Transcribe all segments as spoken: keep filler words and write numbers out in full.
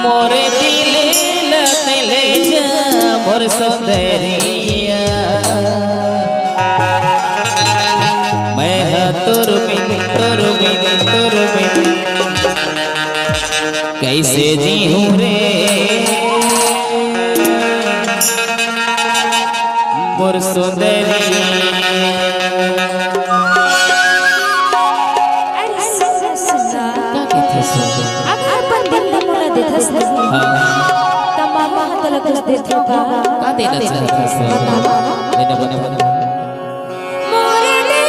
मोरे दिल ल ले जा मोर सौंदरिया, मैं ह तोर बिन, तोर बिन, तोर बिन कइसे जीहूं रे मोर सौंदरिया। अरे सुन, सुन। का कहिथे सुन? अब अपन दिल ल मोला देथस नहीं। हाँ। त मामा ह तोला कुछ देथे का? का देना चाहथे सुन? बतावा। देना, बना, बना। मोरे दिल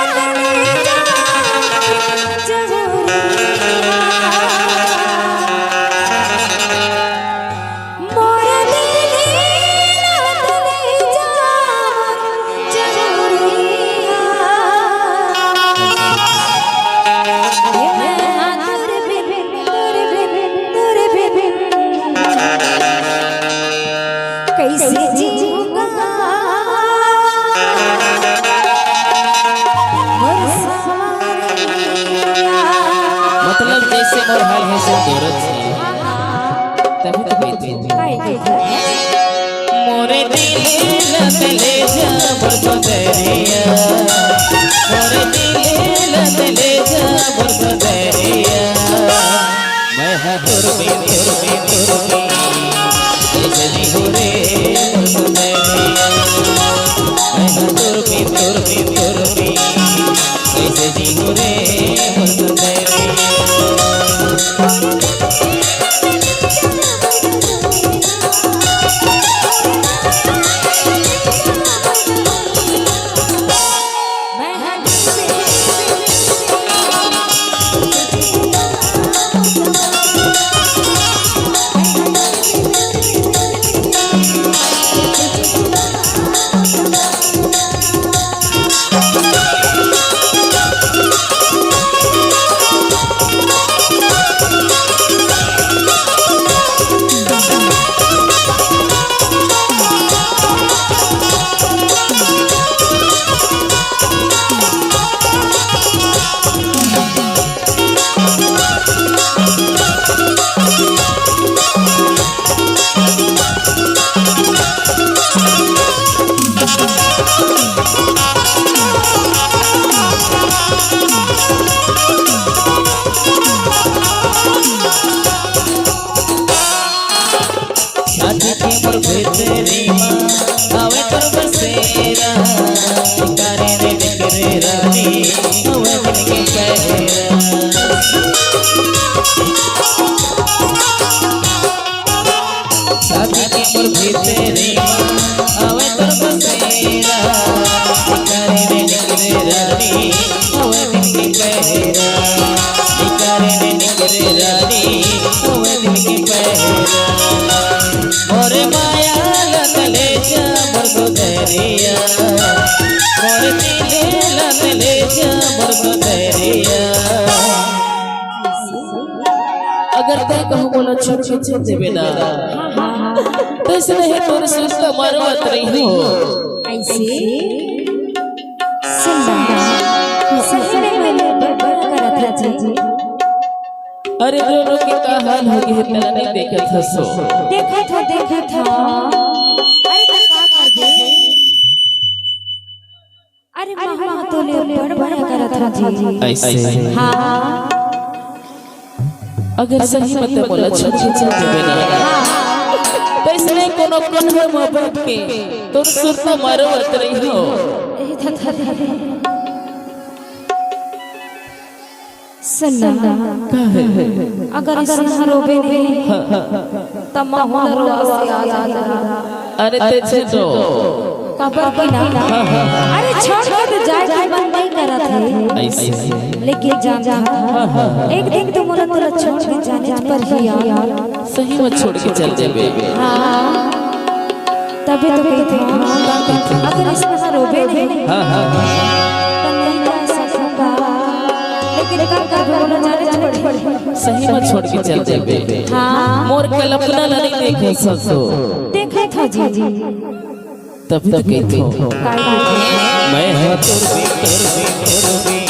ल ले जा जरूरी। मोर दिल ल ले जा जरूरिया। ये मैं हाँ तोर बिन, तोर बिन, तोर बिन कइसे जीऊंगा? मोर सावरिया। मतलब जइसे मोर हाल हे से तोरत हे। तभी तो कहिथे। काय, काय, काय? मोरे दिल ल ले जा मोर सौंदरिया, मोरे दिल ल ले जा मोर सौंदरिया। मैं हा तोर बिन, तोर बिन, तोर बिन कइसे जीहूं रे मोर सौंदरिया। मैं हा तोर बिन, तोर बिन, तोर बिन कइसे जीहूं रे मोर सौंदरिया। छाती के मोर भीतरी मा आवे तोर बसेरा, शिकारी रे निकरे रानी, आवे दिल के पहरा। छाती के मोर भीतरी मा आवे तोर बसेरा, शिकारी रे निकरे रानी, आवे दिल के पहरा। शिकारी रे निकरे रानी, आवे दिल के पहरा। मोर माया ल ले जा मोर सौंदरिया, मोर दिल ल ले जा मोर सौंदरिया। अगर तैं कहूँ मोला छोड़ के चल देबे ना, त अइसने तोर सुरता मारवत रहिहूँ। अइसे? सुन ना, सही में मैं बड़ करत हँव जी। अरे दोनों के का हाल होगे हे तेला नइ देखत हस ओ। देखत हँव, देखत हँव। अरे त का करबे? अरे महूँ तो ले बड़ मया करत हँव जी। अइसे? हाँ। अगर सही में तैं मोला छोड़ के चल देबे ना, त अइसने कोनो कोना म बइठ के तोर सुरता मारवत रहिहूँ। सुन ना, का हे? अगर अइसने रोबे नहीं, त महूँ रोवा से आ जाही। अरे तैं झन रो। काबर कि ना? अरे छोड़ के तो जाए के मन नइ करत हे। अइसे। लेकिन जानथस, एक दिन तो मोला तोला छोड़ के जानेच परही यार। सही में छोड़ के चल देबे। हाँ। तभे तो कहिथँव, अगर अइसने रोबे नहीं, हाँ, हाँ। त नइ रह सकँव। लेकिन का करबे, मोला जानेच पड़ही। सही में छोड़ के चल देबे। हाँ। मोर कल्पना ला नइ देखे सकँव। देखत हँव जी। तभे तो कहिथँव। काय कहिथँव? मैं हा तोर बिन, तोर बिन, तोर बिन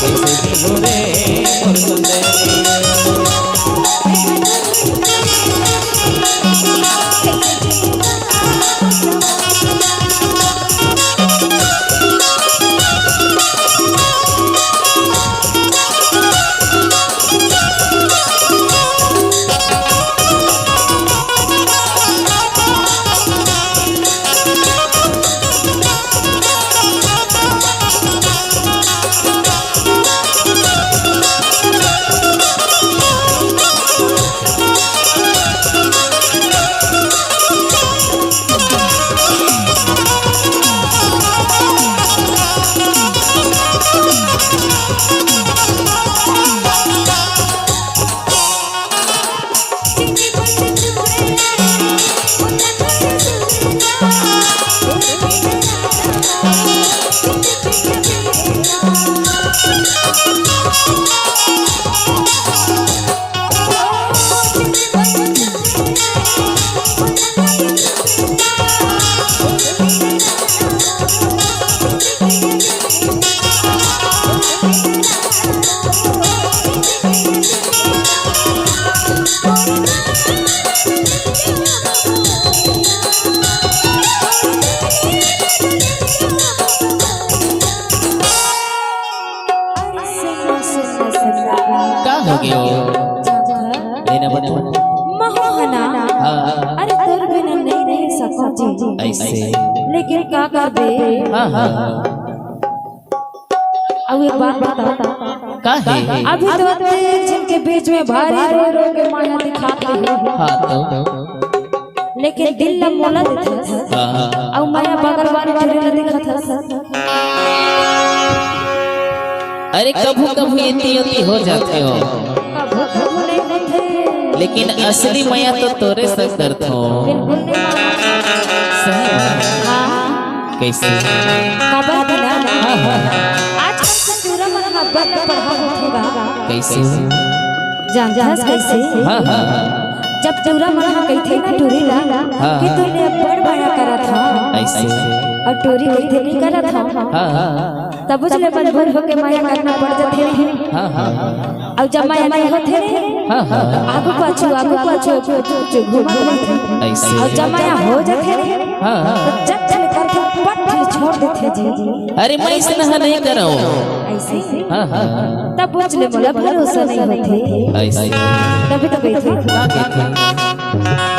कइसे जीहूँ रे मोर हो गयो। लेना बना। महू हना। हाँ। अरे तोर बिना नहीं रह सको जी। ऐसे। लेकिन का करबे? हाँ, हाँ। अब एक बात बता। का हे? अभी तो अतने झन के बीच में भारी रो रो के माया दिखात हे। हाँ तो। लेकिन दिल ला मोला दिखात हे। हाँ, हाँ। अउ माया बगल वाली टुरी ला दिखात हे। अरे कभू कभू एती ओती हो जाथे हो। कभू कभू नहीं होथे। लेकिन असली मया तो तोरे संग करथो। बिल्कुल नहीं मामा। सही में? हाँ। कैसे? काबर कि ना? हाँ, हाँ। आजकल के टूरा मन ह अब्बड़ पढ़ा होथे बा। कैसे? जानथस कैसे? हाँ, हाँ। जब टूरा मन ह कहिथे ना टूरी ला हाँ, कि हाँ। तूने अब्बड़ मया करत हा। ऐसे। अउ टूरी कहिथे नहीं करत हा। हाँ, हाँ। तब बुझ ले मजबूर होके मया करना पड़ जाथे। हाँ, हाँ। अउ जब मया नहीं होथे रे, हाँ, हाँ। आगू पाछू, आगू पाछू, आगू पाछू घूमत रहिथे। ऐसे। अउ जब मया हो जाथे रे, हाँ, हाँ। तो झट ले करके पट ले छोड़ देथे जी। अरे मैं अइसना नहीं करव। ऐसे। हाँ, हाँ। तब बुझ ले मोला भरोसा नहीं होथे। ऐसे। तभी तो कहिथे। का कहिथे?